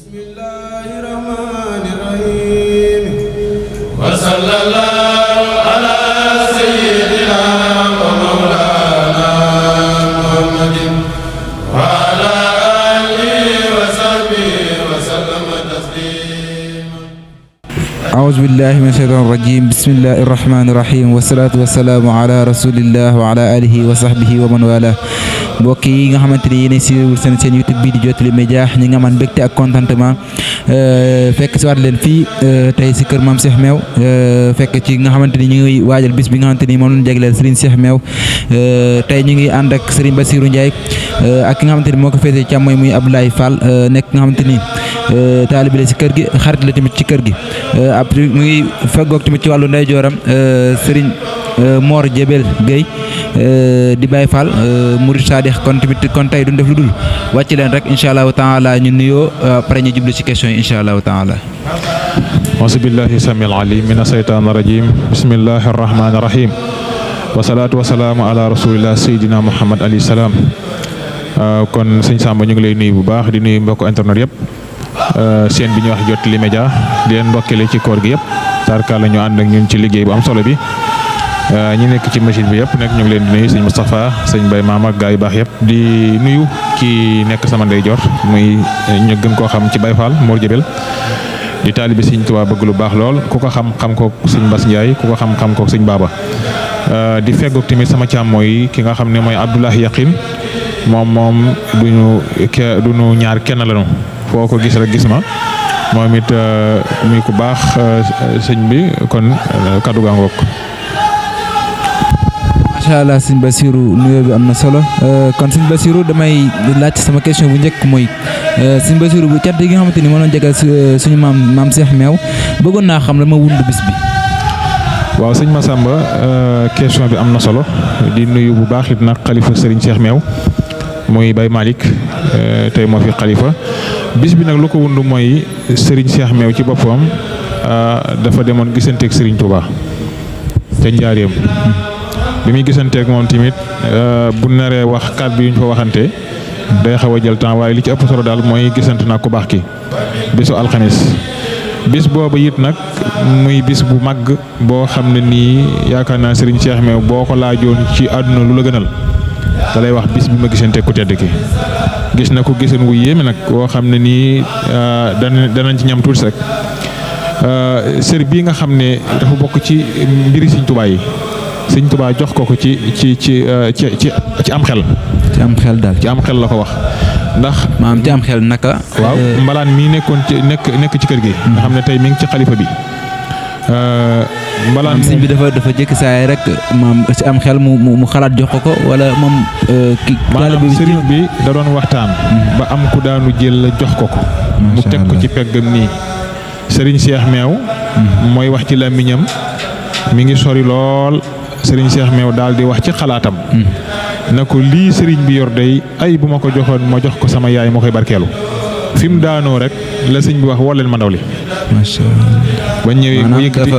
bismillahir rahmanir rahim wa sallallahu ala sayyidina wa mawlana muhammadin wa ala alihi wa sahbihi wa sallama taslima a'udhu billahi minash shaitanir rajim bismillahir rahmanir rahim wassalatu wassalamu ala rasulillah wa ala alihi wa sahbihi wa man wala mbokk yi nga xamante ni yéen siiwul seen YouTube bi di Jotali Média ñi nga man mbégte ak contentement fekk si waat leen fii tey si kër Mame Cheikh Meww fekk ci nga xamante ni ñu ngi waajal bis bi nga xamante ni moom lañu jagleel Serigne Cheikh Meww tey ñu ngi ànd ak Serigne Bassirou Ndiaye ak ki nga xamante ni moo ko féetee càmmooy muy Abdoulaye Fall nekk nga xamante ni taalibe la si kër gi xarit la tamit ci kër gi après mu ngi feggoog tamit ci wàllu ndeyjooram Serigne Mor Jebel Gueye di Baye Fall Murid Sadikh kon tey duñ def lu dul wàcc leen rek incha allahu taala ñu nuyoo pare ñu jublu ci question yi incha allahu taala. auzu billahi samil alim mina shaytaani rajim bismillahi rahmaani rahim wasalaatu wasalaamu ala rasulillah sayyidina muhammad alayhi salaam. kon sëñ Samba ñu ngi lay nuyu bu baax di nuyu mbokk internet yëpp seen bi ñuy wax Jotali Média di leen ndokkale ci koor gi yëpp tarka la ñu ànd ak ñun ci liggéey bu am solo bi. ñi nekk ci machine bi yëpp nekk ñu ngi leen di nuyu sëñ Moustapha sëñ Baye Maam ak gaa yu baax yëpp di nuyu ki nekk sama ndeyjoor muy ñu gën koo xam ci Baye Fall Mor Jebel di taalibe sëñ Tuubaa bëgg lu baax lool ku ko xam ko sëñ Bass Ndiaye ku ko xam ko sëñ Baba di feggoog tamit sama càmmooy ki nga xam ne mooy Abdoulaye Yaqin moom duñu ñaar kenn lañu foo ko gis rek gis ma moom it muy ku baax sëñ bi kon kaddu gaa ngoog. macha allah sëñ Bassirou nuyoo bi am na solo kon sëñ Bassirou damay laaj sama question bu njëkk mooy sëñ Bassirou bu cant yi nga xamante ni moo doon jagal suñu maam Cheikh Meww bëggoon naa xam la ma wund bis bi. waaw sëñ Massamba question bi am na solo di nuyu bu baax it nag xalifa Serigne Cheikh Meww muy Baye Malick tey moo fi xalifa bis bi nag lu ko wund mooy Serigne Cheikh Meww ci boppam dafa demoon gisanteeg Serigne Touba te njaareem. bi muy gisanteeg moom tamit bu naree wax kàddu yu ñu fa waxante day xaw a jël temps waaye li ci ëpp solo daal mooy gisante naa ku baax ki bisu alxamis bis boobu it nag muy bis bu màgg boo xam ne nii yaakaar naa Serigne Cheikh Meww boo ko laajoon ci àdduna lu la gënal da lay wax bis bi ma gisanteeg ku tedd ki gis na ko gisan wu yéeme nag boo xam ne nii danañ ci ñam tuuti rek sër bii nga xam ne dafa bokk ci mbiri Sëñ Tuubaa yi Sëñ Tuubaa jox ko ci am xel. ci am xel daal ci am xel la ko wax ndax. maanaam ci am xel naka. waaw mbalaan mii nekkoon ci nekk ci kër gi. nga xam ne tey mi ngi ci xalifa bi. mbalaan sëñ bi dafa jékki saa rek maam ci am xel mu xalaat jox ko wala moom. maanaam sëriñ bi da doon waxtaan. ba am ku daanu jël jox ko. mu teg ko ci peggam nii. Sëriñ Cheikh Meww mooy wax ci làmmiñam mi ngi sori lool. Serigne Cheikh Meww daal di wax ci xalaatam. na ko lii Serigne bi yor day ay bu ma ko joxoon ma jox ko sama yaay moo koy barkeelu. fi mu daanoo rek la sëñ bi wax woo leen ma ndaw li. macha allah ba ñëwee mu yëkkati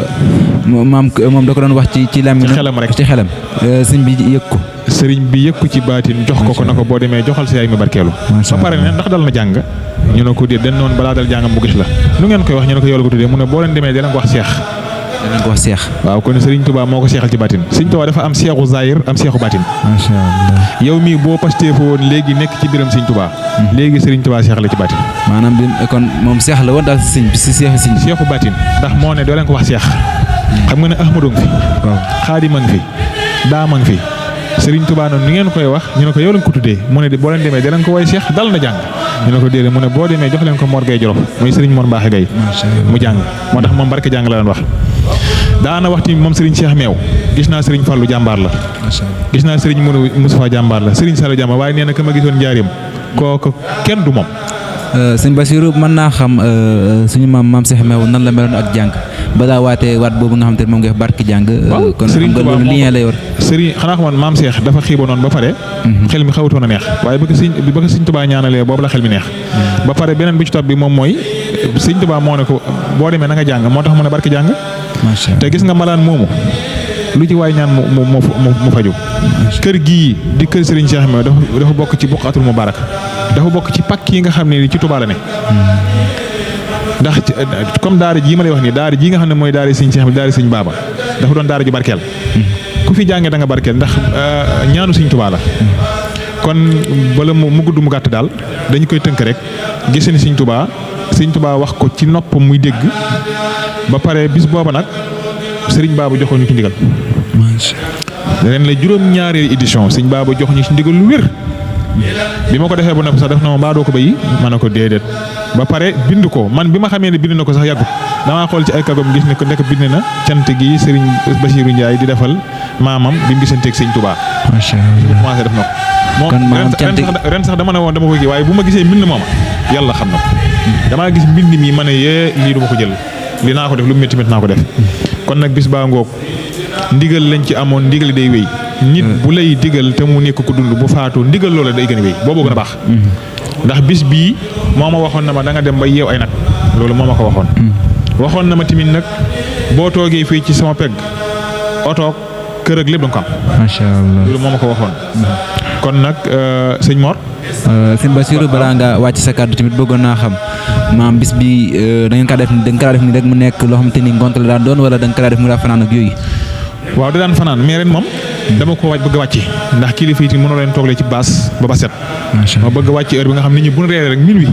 moom da ko doon wax ci làmmiñ ci xelam rek ci xelam. sëñ bi yëg ko. Serigne bi yëg ko ci baatin jox ko na ko boo demee joxal sa yaay ma barkeelu. ba pare ne ndax dal na jàng. ñu ne ko déet den noonu balaa dal jàngam mu gis la. nu ngeen koy wax ñu ne ko yow la ko tuddee mu ne boo leen demee dinañ ko wax Cheikh. danañ ko wax seex. waaw kon Serigne Touba moo ko seexal ci baatin Serigne Touba dafa am seexu zahir am seexu baatin. macha allah yow mii boo pastéefoo woon léegi nekk ci biram Serigne Touba. léegi Serigne Touba seexal la ci baatin. maanaam kon moom seex la woon daal si sëñ bi si seexu sëñ bi. seexu baatin ndax moo ne doo leen ko wax seex. xam nga ne Ahmadou ngi fi. waaw Xaadim a ngi fi. Daama ngi fi. Serigne Touba noonu ni ngeen koy wax ñu ne ko yow lañ ko tuddee mu ne boo leen demee danañ ko woy seex dal na jàng. ñu ne ko déedéet mu ne boo demee jox leen ko Mor Gueye Jolof muy Serigne Mor Mbaaxe Gueye mu jàng moo tax moom barke jàng la leen wax. daana waxti moom Serigne Cheikh Meww gis naa Serigne Fallou jàmbaar la. gis naa Serigne Moustapha jàmbaar la Serigne Sall jàmbaar waaye nee na ka ma gisoon njaareem kooku kenn du moom. sëñ Bassirou mën naa xam suñu maam Cheikh Meww nan la meloon ak jàng balaa waatee waat boobu nga xam te ne moom nga barki jàng. kon xam nga loolu lien lay war. Serigne xanaa xamoon maam Cheikh dafa xiiboonoon ba pare. xel mi xawutoon a neex waaye ba ko Sëñ Tuubaa ñaanalee boobu la xel mi neex. ba pare beneen bi ci topp bi moom mooy Sëñ Tuubaa moo ne ko boo demee na nga jàng moo tax mu ne barki jàng. macha allah te gis nga malaan moomu lu ci waay ñaan mu faju kër gii di kër Serigne Cheikh Mew dafa bokk ci buqatul mubarak dafa bokk ci pàkk yi nga xam ne ci Touba la ne ndax comme daara jii ma lay wax nii daara jii nga xam ne mooy daara Serigne Cheikh bi daara Serigne Baba dafa doon daara ju barkeel ku fi jàngee da nga barkeel ndax ñaanu Serigne Touba la kon bala mu gudd mu gàtt daal dañu koy tënk rek gis ni Serigne Touba wax ko ci noppam muy dégg ba pare bis booba nag Serigne Baba joxoon ñu ci ndigal ren la juróom-ñaareelu édition Serigne Baba jox ñu ci ndigal lu wér bi ma ko defee ba noppi sax def na ma mbaa doo ko béyi ma ne ko déedéet ba pare bind ko man bi ma xamee ne bind na ko sax yàggut damaa xool ci ay kagom gis ne ko nekk bind na cant gi Serigne Bassirou Ndiaye di defal maamam bi mu gisanteeg Serigne Touba. macha allah commencé def na ko. kon maam cant ren sax dama ne woon dama ko kii waaye bu ma gisee mbind mooma yàlla xam na ko damaa gis mbind mi ma ne yee lii du ma ko jël li naa ko def lu métti métti naa ko def kon nag bis baa ngoog ndigal lañ ci amoon ndigal day wéy. nit bu lay digal te mu nekk ko dund bu faatu ndigal loola day gën a wéy boobu gën a baax. ndax bis bii moo ma waxoon na ma da nga dem ba yeew ay nag loolu moo ma ko waxoon. waxoon na ma tamit nag boo toogee fii ci sama pegg otoog kër ak lépp da nga ko am. macha allah loolu moo ma ko waxoon. kon nag sëñ Mor. sëñ Bassirou balaa nga wàcc sa kàddu tamit bëggoon naa xam maam bis bi da ngeen kaa def ni rek mu nekk loo xamante ni ngont la daan doon wala da nga kaa def mu daa fanaan ak yooyu. waaw da daan fanaan mais ren moom. dama ko bëgg a wàcc ndax kilifa yi mënoo leen tooglee ci baas ba set. ma bëgg a wàcc heure bi nga xam nit ñi bu ñu reeree rek minuit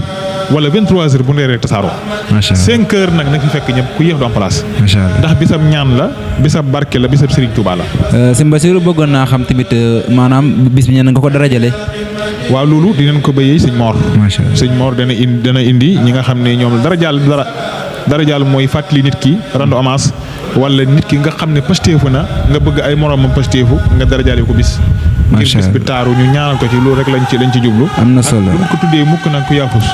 wala 23h bu ñu reeree rek tasaaroo. macha allah 5h nag na fi fekk ñëpp ku yéex du am place. macha allah ndax bisab ñaan la bisab barke la bisab Serigne Touba la. sëñ Bassirou bëggoon naa xam tamit maanaam bis bi ñenn nga ko darajale. waaw loolu dinañ ko béyee sëñ Mor. macha allah sëñ Mor dana indi ñi nga xam ne ñoom dara jàll mooy fàttali nit ki rendre hommage wala nit ki nga xam ne pasteefu na nga bëgg ay moromam pasteefu nga dara jaale ko bis. ngir bis bi taaru ñu ñaanal ko ci loolu rek lañ ci jublu. am na solo lu ko tuddee mukk nag ku yaafus.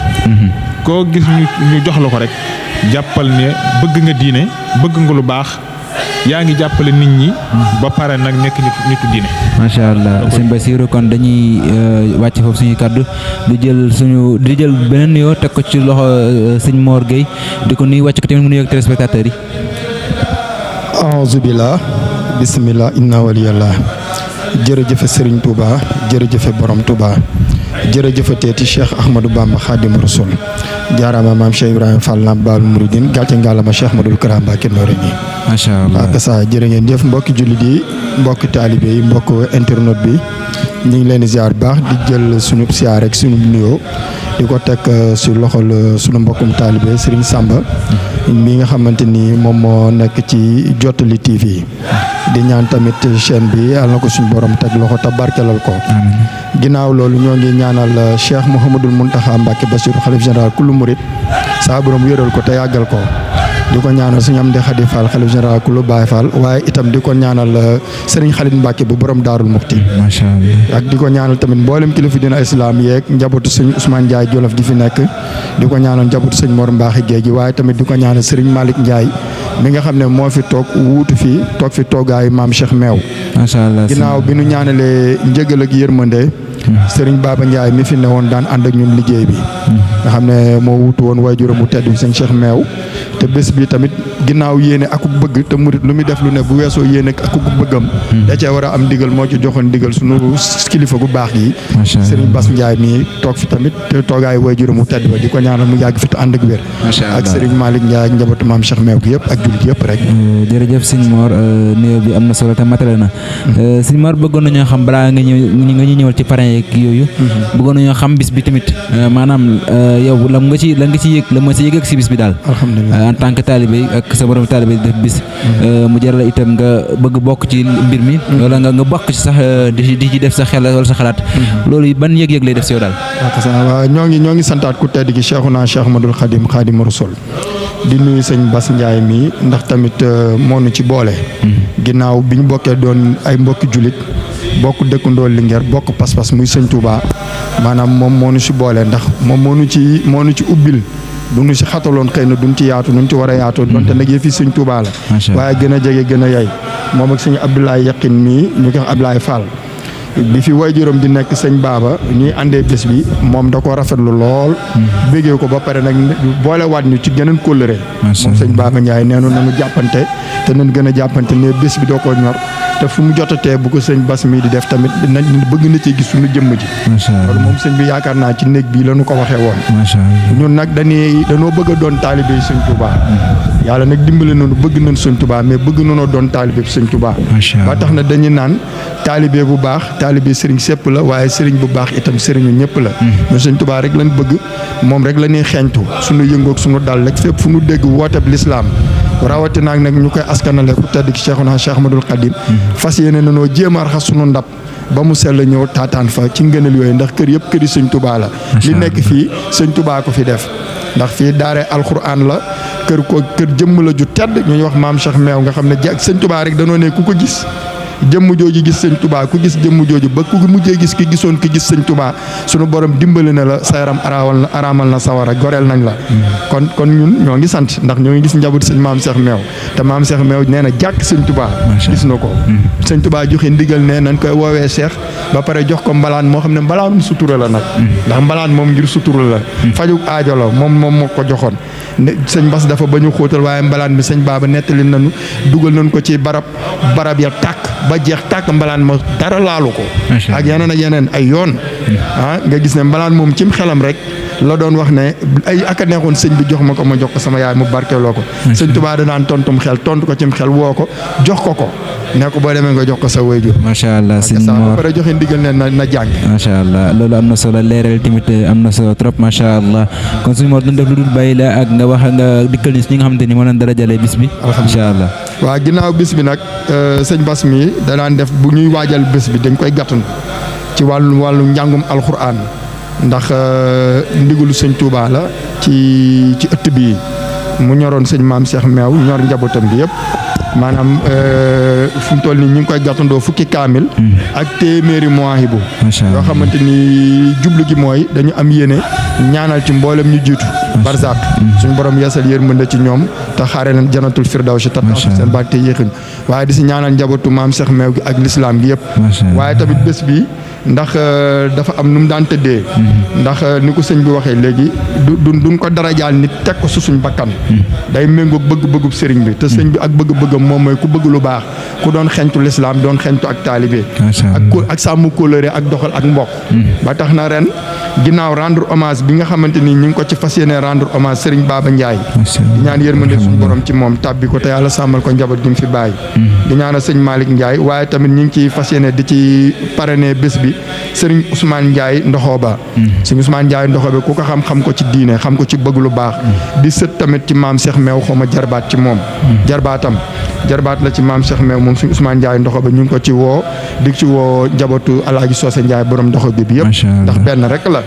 koo gis ñu jox la ko rek jàppal ne bëgg nga diine bëgg nga lu baax yaa ngi jàppale nit ñi. ba pare nag nekk nitu diine. macha allah sëñ Bassirou kon dañuy wàcc foofu suñu kàddu di jël beneen nuyoo teg ko ci loxo sëñ Mor Gueye di ko nuyu wàcc ko tamit mu nuyoog téléspectateurs yi. a'uuzu billah bismillah inna waliyallah jërëjëfe Serigne Touba jërëjëfe borom Touba jërëjëfe teeti Cheikh Ahmadou Bamba Khadim Rasoul jaaraama maam Cheikh Ibrahima Fall Lamp Baabul Mouridine gàcce ngaalama Cheikh Ahmadoul Kara Mbacké Noreyni. macha allah ak sa jërë ngeen jëf mbokki jullit yi mbokki taalibe yi mbokk internet bi ñu ngi leen di ziar baax di jël suñu siyaar rek suñu nuyoo di ko teg si loxol suñu mbokkum taalibe Serigne Samba mi nga xamante ni moom moo nekk ci Jottali TV di ñaan tamit chaîne bi yàlla na ko suñu borom teg loxo te barkelal ko. ginnaaw loolu ñoo ngi ñaanal Cheikh Mouhamadul Mountakha Mbacké Bassirou xalif général kullu murit saa borom wéral ko te yàggal ko. di ko ñaanal suñu am di Xadi Fall xalif général kullu Baay Fall waaye itam di ko ñaanal Serigne Khalid Mbacké bu borom Daarul Muxti. macha allah ak di ko ñaanal tamit mboolem kilifa dina islam yeeg njabootu sëñ Ousmane Ndiaye Jolof gi fi nekk di ko ñaanal njabootu sëñ Mor Mbaaxi Géej gi waaye tamit di ko ñaanal Serigne Malick Ndiaye mi nga xam ne moo fi toog wuutu fi toog fi toogaayu maam Cheikh Meew. macha allah ginnaaw bi nu ñaanalee njëgal ak yërmande Serigne Baba Ndiaye mi fi ne woon daan ànd ak ñun liggéey bi. nga xam ne moo wuutu woon waajuram bu tedd bi sëñ Cheikh Meew te bés bi tamit ginnaaw yéene ak bëgg te murit lu muy def lu ne bu weesoo yéene ak bëggam. da cee war a am ndigal moo ci joxoon ndigal sunu kilifa gu baax gi. Serigne Bass Ndiaye mi toog fi tamit te toogaayu waajuram bu tedd ba di ko ñaanal mu yàgg fi te ànd ak wér. ak Serigne Malick Ndiaye ak njabootu maam Cheikh Meew gi yëpp ak jullit yëpp rek. jërëjëf sëñ Mor nuyoo bi am na solo te matale na. sëñ Mor bëggoon nañoo xam balaa nga ñëwal ci parrain yeeg yooyu. bëggoon nañoo xam bis bi tamit maanaam yow lan nga ci yëg la ma si yëg ak si bis bi daal. alhamdulilah en tant que talibé ak sa borom talibé def bis. mu jaral la itam nga bëgg bokk ci mbir mi. wala nga bokk ci sax di ci def sa xel wala sa xalaat. loolu ban yëg-yëg lay def si yow daal. waaw ñoo ngi santaat ku tedd gi Cheikhuna Cheikh Ahmadoul Khadim Rasoul di nuyu sëñ Bass Ndiaye mi ndax tamit moo nu ci boole. ginnaaw bi ñu bokkee doon ay mbokki jullit bokk dëkkandoo Linguère bokk pas-pas muy sëñ Touba maanaam moom moo nu ci boole ndax moom moo nu ci ubbil du nu ci xataloon xëy na duñ ci yaatu nuñ ci war a yaatoo donte nag yëfi sëñ Touba la. waaye gën a jege gën a yay moom ak sëñ Abdoulaye Yaqin mii ñu koy wax Abdoulaye Fall bi fi waajuram di nekk sëñ Baba ñuy àndee bés bi moom da ko rafetlu lool. béggee ko ba pare nag boolewaat ñu ci geneen kóllëre. moom sëñ Baba Ndiaye nee nañu jàppante te nañ gën a jàppante ne bés bi doo ko ñor te fu mu jotatee bu ko sëñ Bass mi di def tamit nañ bëgg na ci gis suñu jëmm ji. loolu moom sëñ bi yaakaar naa ci néeg bii la ñu ko waxee woon. ñun nag dañoo bëgg a doon taalibe sëñ Touba. yàlla nag dimbale nañu bëgg nañ sëñ Touba mais bëgg nañoo doon taalibe sëñ Touba. ba tax na dañuy naan taalibe bu baax taalibe sëriñ sépp la waaye sëriñ bu baax itam sëriñu ñëpp la. mais sëñ Touba rek lañ bëgg moom rek la ñuy xeeñtu suñu yëngoog suñu dal rek fépp fu ñu dégg wooteeb lislaam rawatina nag ñu koy askanale ku tedd ki Cheikhuna Cheikh Ahmadul Khadim fas yéene nañoo jéem a raxas suñu ndab ba mu sell ñëw taataan fa ci ngëneel yooyu ndax kër yëpp këri sëñ Touba la. li nekk fii sëñ Touba ko fi def ndax fii daare alxuraan la kër jëmm la ju tedd ñuy wax maam Cheikh Meew nga xam ne sëñ Touba rek danoo ne ku ko gis jëmm jooju gis sëñ Touba ku gis jëmm jooju ba ku mujjee gis ki gisoon ki gis sëñ Touba sunu borom dimbali na la sa yaram araamal na sawara goreel nañ la. kon ñun ñoo ngi sant ndax ñoo ngi gis njaboot sëñ maam Cheikh Meew te maam Cheikh Meew nee na jàkk sëñ Touba. gis na ko sëñ Touba joxe ndigal ne nañ koy woowee Cheikh ba pare jox ko mbalaan moo xam ne mbalaanum sutura la nag. ndax mbalaan moom ngir sutura la. faju aajo la moom moo ko joxoon. sëñ Bass dafa ba ñu xóotal waaye mbalaan bi sëñ Baba nettali nañu dugal nañ ko ci barab ya tàkk ba jeex tàkk mbalaan ma dara laalu ko. ak yeneen ay yoon. nga gis ne mbalaan moom cim xelam rek la doon wax ne ay aka neexoon sëñ bi jox ma jox ko sama yaay mu barkeeloo ko. sëñ Touba da daan tontum xel tontu ko cim xel woo ko jox ko ne ko boo demee nga jox ko sa waajur. macha allah sëñ Mor Mor ba pare joxe ndigal ne na jàng. macha allah loolu am na solo leeral tamit am na solo trop macha allah kon suñu Mor duñ def lu dul bàyyi la ak nga wax nga dikkal ni ñi nga xamante ni moo leen dara jàllee bis bi. incha allah waaw ginnaaw bis bi nag sëñ Bass mi da daan def bu ñuy waajal bés bi dañ koy gàttandu ci wàllu njàngum alxuraan ndax ndigalu sëñ Touba la ci ëtt bi mu ñoroon sëñ maam Cheikh Meew ñor njabootam bi yëpp maanaam fu mu toll nii ñu ngi koy gàttandoo fukki kaamil ak téeméeri muwaahibu yoo xamante ni jublu gi mooy dañu am yéene ñaanal ci mboolem ñu jiitu barzak suñu borom yeesal yërmande ci ñoom te xaare leen janatul firdawsi te tax seen baag te yéexuñ waaye di si ñaanal njabootu maam Cheikh Meew gi ak lislaam gi yëpp waaye tamit bés bi ndax dafa am nu mu daan tëddee ndax ni ko sëñ bi waxee léegi duñ ko darajaal nit teg ko su suñ bakkan day méngoog bëgg-bëggub sëriñ bi te sëñ bi ak bëgg-bëggam moom mooy ku bëgg lu baax ku doon xeñtu lislaam doon xeñtu ak taalibe ak sàmm kóllëre ak doxal ak mbokk ba tax na ren ginnaaw rendre hommage bi nga xamante ni ñu ngi ko ci fas yéene rendre hommage Serigne Baba Ndiaye di ñaan yërmande suñu borom ci moom tàbbi ko te yàlla sàmmal ko njaboot gi mu fi bàyyi di ñaanal sëñ Malick Ndiaye waaye tamit ñu ngi ciy fas yéene di ci parrainer bés bi Serigne Ousmane Ndiaye Ndoxoba Serigne Ousmane Ndiaye Ndoxoba ku ko xam ko ci diine xam ko ci bëgg lu baax di sët tamit ci maam Cheikh Meew xaw ma jarbaat ci moom jarbaat la ci maam Cheikh Meew moom Serigne Ousmane Ndiaye Ndoxoba ñu ngi ko ci woo di ci woo njabootu Alaaji Soose Ndiaye borom Ndoxoba bi yëpp ndax benn rek la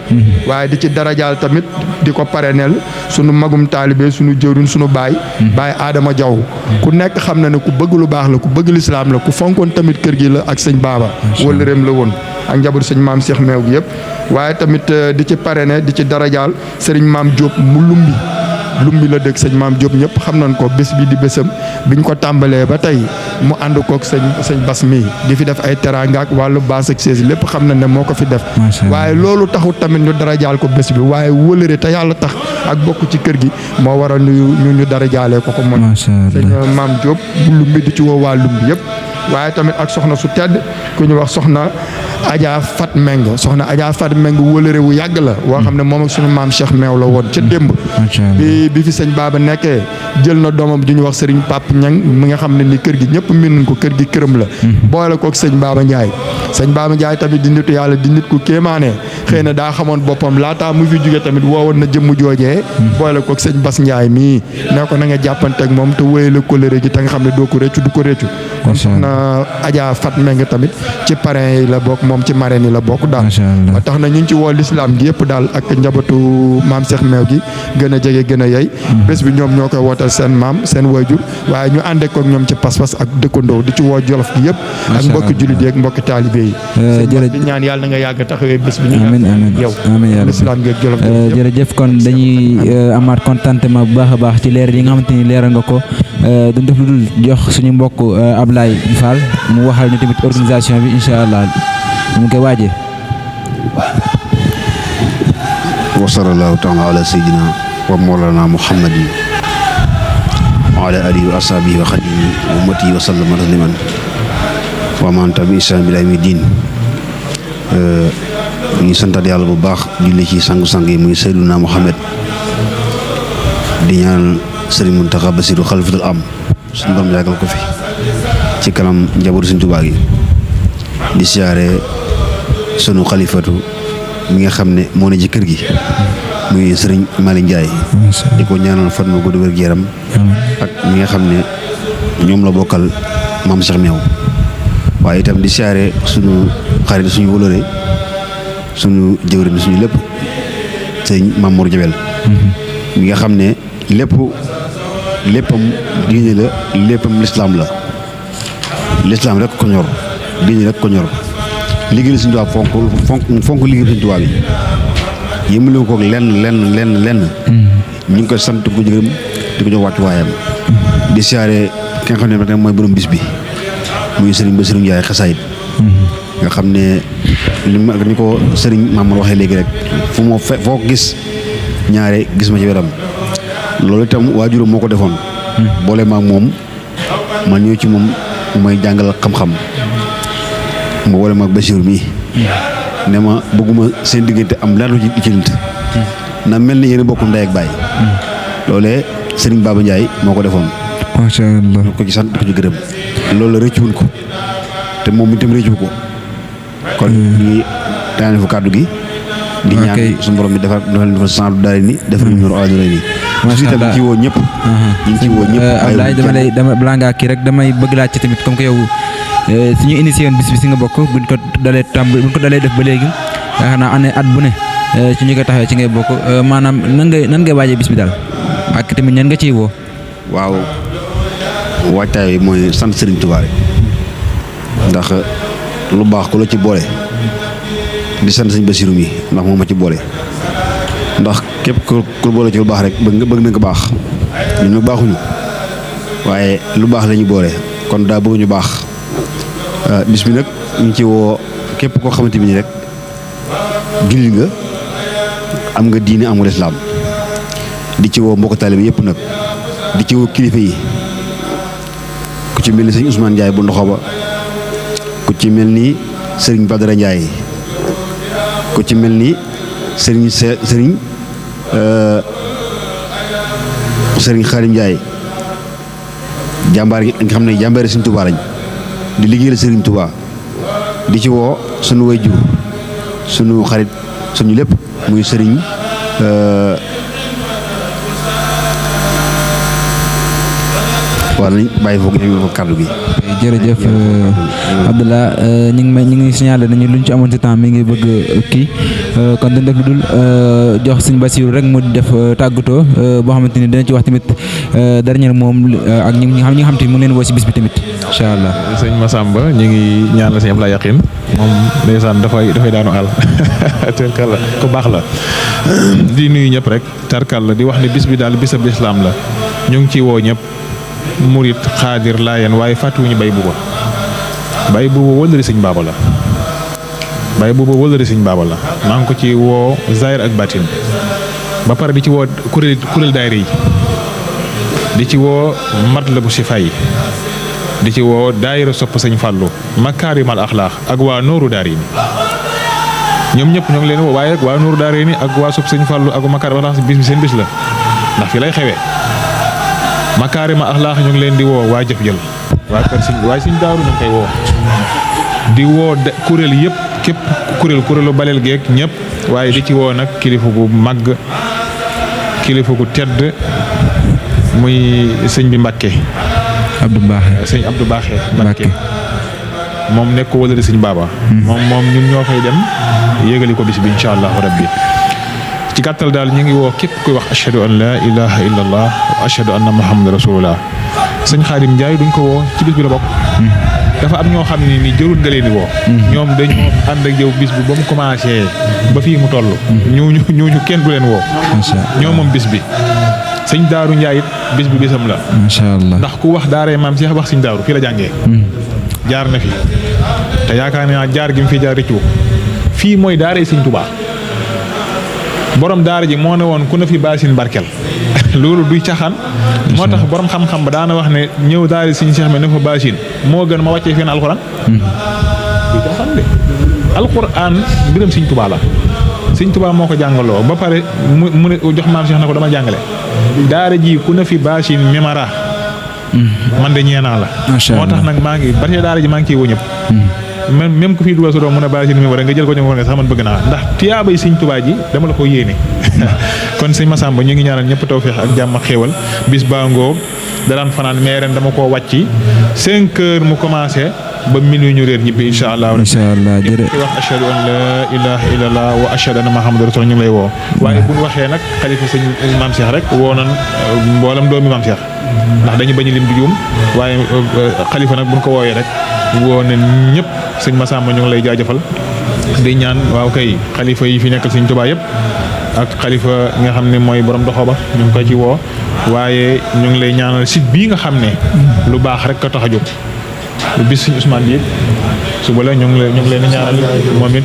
waaye di ci darajaal tamit di ko pareneel sunu magum taalibe sunu jëwriñ sunu baay Adama Jaw ku nekk xam na ne ku bëgg lu baax la ku bëgg lislaam la ku fonkoon tamit kër gi la ak sëñ Baba wala réem la woon ak njabootu sëñ maam Cheikh Meew gi yëpp waaye tamit di ci parene di ci darajaal sëriñ maam Diop mu lumbi la dëkk sëñ maam Diop ñëpp xam nañ ko bés bi di bésam biñ ko tàmbalee ba tey mu ànd kook sëñ Bass mi di fi def ay teraanga ak wàllu baas ak sees lépp xam nañ ne moo ko fi def waaye loolu taxut tamit ñu darajaal ko bés bi waaye wëlëre te yàlla tax ak bokk ci kër gi moo waral ñu darajaalee ko mën sëñ maam Diop bu lumbi di ci woo waa lumbi yëpp waaye tamit ak soxna su tedd ku ñu wax soxna Adja Fat Meng soxna Adja Fat Meng wëlëre wu yàgg la woo xam ne moom ak sunu maam Cheikh Meew la woon ca démb bi fi sëñ Baba nekkee jël na doomam ju ñu wax sëriñ Pape Ñang mi nga xam ne ni kër gi ñëpp miin nañ ko kër gi këram la boole kook sëñ Baba Ndiaye tamit di nitu yàlla di nit ku kéemaane xëy na daa xamoon boppam laataa mu fi jóge tamit woowoon na jëmm joojee boole kook sëñ Bass Ndiaye mii ne ko na nga jàppante ak moom te wéyale kóllëre gi te nga xam ne doo ko réccu du ko réccu kon soxna Adja Fat Meng tamit ci parrain yi la bokk moom ci marraine yi la bokk daal ba tax na ñu ngi ci woo lislaam gi yëpp daal ak njabootu maam Cheikh Meew gi gën a jege gën a yey bés bi ñoom ñoo koy wootal seen maam seen waajur waaye ñu àndee ko ñoom ci pas-pas ak dëkkandoo di ci woo Jolof gi yëpp ak mbokki jullit yi ak mbokki taalibe yi di ñaan yàlla na nga yàgg taxawee bés bi ñu yow lislaam gi ak Jolof jërëjëf kon dañuy amaat contentement bu baax a baax ci leer yi nga xamante ni leeral nga ko duñ def lu dul jox suñu mbokk Ablaye Fall mu waxal ñu tamit organisation bi incha allah mu koy waajee. wa sallallahu taala ala sayyidina wa mawlana muhammadin wa ala alihi wa ashabihi wa xadimi wa ummati wa sallama tasliman wa man tabi islam bila mi diin ñu santaat yàlla bu baax julli ci sangu-sang yi muy sayyiduna Muhammad di ñaan Sëriñ Muntaxa Basiru xalifatul am suñu borom yàggal ko fi ci kanam njabootu Sëriñ Tuubaa gi di siyaare sunu xalifatu mi nga xam ne moo ne ci kër gi muy Sëriñ Malick Ndiaye di ko ñaanal fan ma gudd wér gu yaram ak ñi nga xam ne ñoom la bokkal maam Cheikh Meew waaye itam di siyaare sunu xarit suñu wóllëre suñu jëwriñ suñu lépp sëñ Mamour Jabel mi nga xam ne léppam diine la léppam lislaam la lislaam rek ko ñor diine rek ko ñor liggéey Sëñ Tuubaa fonk liggéey Sëñ Tuubaa bi yëmale ko lenn ñu ngi koy sant ko jërëm di ko jox wàccu waayam di siyaare ki nga xam ne rek mooy borom bis bi muy Sëriñ Bassirou Ndiaye xasaayit nga xam ne ni ko Sëriñ Mamour waxee léegi rek foo gis ñaare gis ma ci wetam loolu itam waajuram moo ko defoon boole maag moom man ñëw ci moom mooy jàngal xam-xam ma boole maag Bassirou mii ne ma bëgguma seen diggante am lenn ci nit na mel ni yéen a bokk ndey ak baay loolee Sëriñ Baba Ndiaye moo ko defoon macha allah ko ci sant di ko ci gërëm loolu la rëccuwul ko te moom itam rëccu ko kon ñu daane fa kàddu gi di ñaan suñu borom bi defal sandu daal ni defal ñu ñor aaju ni macha allah ci woo ñëpp ñu ci woo ñëpp Abdoulaye dama balaa ngaa kii rek damay bëgg laaj ci tamit comme que yow suñu initié woon bis bi si nga bokk buñ ko dalee def ba léegi yaakaar naa année at bu ne ci ñu koy taxawee ci ngay bokk maanaam nan ngay waajee bis bi daal ak tamit ñan nga ciy woo. waaw waajtaay mooy sant Serigne Touba ndax lu baax ku la ci boole di sant Sëñ Bassirou mi ndax moom ma ci boole ndax képp ku boole ci lu baax rek bëgg na ko baax ñun nag baaxuñu waaye lu baax la ñu boole kon daa bëgg ñu baax bis bi nag ñu ci woo képp koo xamante ni rek jullit nga am nga diine am nga lislaam di ci woo mbokk taalibe yëpp nag di ci woo kilifa yi ku ci mel ni sëñ Ousmane Ndiaye bu Ndoxoba ku ci mel ni sëriñ Badara Ndiaye ku ci mel ni sëriñ Xaalim Ndiaye jàmbaar yi nga xam ne jàmbaari Sëriñ Tuubaa lañ di liggéeyal Sëriñ Tuubaa di ci woo sunu wayjur sunu xarit suñu lépp muy sëriñ waaw nañ bàyyi foog ñu ko kàddu gi. jërëjëf Abdallah ñu ngi signalé nañu luñ ci amoon ci temps mi ngi bëgg kii kon dañ def lu dul jox Sëñ Bassirou rek mu def tàggatoo boo xamante ni dina ci wax tamit dernier moom ak ñi nga xam te mu leen woo si bis bi tamit incha allah. sëñ Massamba ñu ngi ñaan la sëñ Abdoulaye Yakhine moom ndeysaan dafay daanu àll tarkal la ku baax la di nuyu ñëpp rek tarkal la di wax ni bis bi daal bisab lislaam la ñu ngi ciy woo ñëpp. murit xaadir laayeen waaye fàttiwuñu bay buuba wëllëri sëñ baaba la maa ngi ko ci woo zahir ak batin ba pare di ci woo kuréel daayira yi di ci woo matlabu si fay di ci woo daayira sopp sëñ fàllu makaarimal axlaax ak waa nooru daari ni ñoom ñëpp ñoo ngi leen woo waaye rek waa nooru daari ni ak waa sopp sëñ fàllu ak makaarimal axlaax bis bi seen bis la ndax fi lay xewee makaarima axlaax ñu ngi leen di woo waa jëf jël waa kër Sëñ Daaru ñu ngi koy woo di woo kuréel yëpp képp kuréelu baleel geek ñëpp waaye di ci woo nag kilifa gu màgg kilifa gu tedd muy sëñ bi Mbàkke sëñ Abdou Baaxe Mbàkke moom nekk ko wala di sëñ baaba moom ñun ñoo fay dem yéegali ko bis bi incha allahu rabbi ci gàttal daal ñu ngi woo képp kuy wax ashhadu an la ilaha illa allah wa ashhadu anna muhammad rasulullah sëñ Xaadim Njaay duñ ko woo ci bis bi la bokk dafa am ñoo xam ne ni jërul nga leen di woo ñoom dañoo ànd ak yow bis bi ba mu commencé ba fii mu toll ñooñu kenn du leen woo ñoo moom bis bi sëñ Daaru Njaay it bis bi bisam la macha allah ndax ku wax daaree maam Cheikh wax sëñ Daaru fii la jàngee jaar na fi te yaakaar naa jaar gi mu fi jaar rëccu fii mooy daara Sëñ Tuubaa borom daara ji moo ne woon ku na fi baasin barkel loolu duy caxaan moo tax borom xam-xam ba daana wax ne ñëw daara Sëñ Cheikh mi ne fa baasin moo gën ma wàccee fenn alxuraan duy caxaan de alxuraan mbiram Sëñ Tuubaa la Sëñ Tuubaa moo ko jàngaloo ba pare mu ne jox maam Cheikh na ko dama jàngale daara ji ku na fi baasin memara man de ñeenaa la moo tax nag maa ngi bari daara ji maa ngi ciy woo ñëpp même ku fi dugal sa doom mun a baasin mi war nga jël ko ñu sax man bëgg naa ndax tiyaabay Sëñ Tuubaa ji dama la ko yéene kon sëñ Massamba ñu ngi ñaanal ñëpp tawfeex ak jàmm ak xéewal bis baa ngoog daraan fanaan mais ren dama koo wàcci 5 heures mu commencé ba minuit ñu réer ñibbi incha allah. incha allah jërëjëf wax ashhadu an la ilaha illallah wa ashhadu anna muhammadan rasul ñu ngi lay woo. waaye bu ñu waxee nag xalifa sëñ maam Cheikh rek woo nan mboolam doomi maam Cheikh ndax dañu bañ lim di juum waaye xalifa nag bu ñu ko woowee rek woo na ñëpp sëñ Massamba ñu ngi lay jaajëfal di ñaan waaw kay xalifa yi fi nekkal sëñ Tuubaa yëpp ak xalifa nga xam ne mooy borom doxo ba ñu ngi koy ci woo waaye ñu ngi lay ñaanal site bii nga xam ne lu baax rek ka tax a jóg lu bis suñu Ousmane bi suba la ñu ngi leen di ñaanal moom it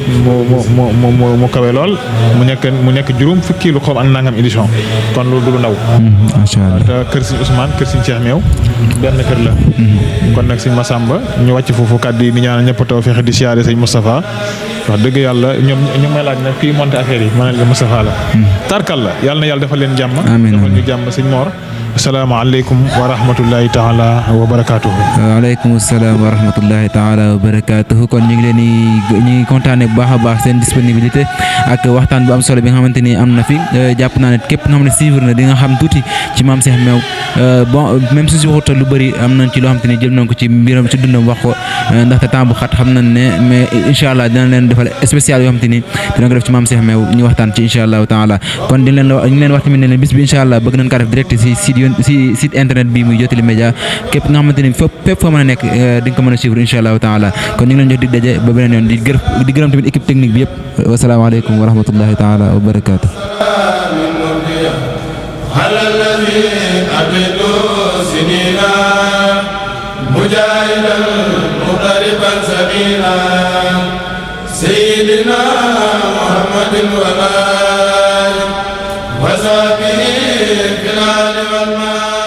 mu kawe lool mu nekk juróom fukki lu xaw ak nangam édition kon loolu du lu ndaw. macha allah te kër suñu Ousmane kër suñu Cheikh Meew benn kër la. kon nag sëñ Massamba ñu wàcc foofu kàddu yi di ñaanal ñëpp tawfeex di siyaare sëñ Moustapha wax dëgg yàlla ñoom ñu may laaj nag kii monté affaire yi ma ne leen Moustapha la. tarkal la yàlla na yàlla defal leen jàmm. amiin defal ñu jàmm sëñ Mor. asalaamaaleykum wa rahmatullahi taala wa barakaatuhu. waaleykum salaam wa rahmatullahi taala wa barakaatuhu kon ñu ngi leen di ñu ngi kontaane bu baax a baax seen disponibilité ak waxtaan bu am solo bi nga xamante ni am na fi jàpp naa ne képp nga xam ne suivre na di nga xam tuuti ci maam Cheikh Meew bon même si waxuta lu bëri am nañ ci loo xamante ni jël nañ ko ci mbiram ci dundam wax ko ndaxte temps bu xat xam nañ ne mais incha allah dina leen defal spécial yoo xamante ni dina ko def ci maam Cheikh Meew ñu waxtaan ci incha allahu taala kon di leen ñu leen wax tamit ne leen bis bi incha allah bëgg nañ kaa def direct si site internet bi muy Jotali Média képp nga xamante ni fépp foo mën a nekk di nga ko mën a suivre incha allahu taala kon ñu ngi leen jox dig daje ba beneen yoon di gërëm tamit équipe technique bi yëpp wasalaamaaleykum wa rahmatullahi taala wa barakaatu. سيدنا محمد وآله وصحبه في الآل والمال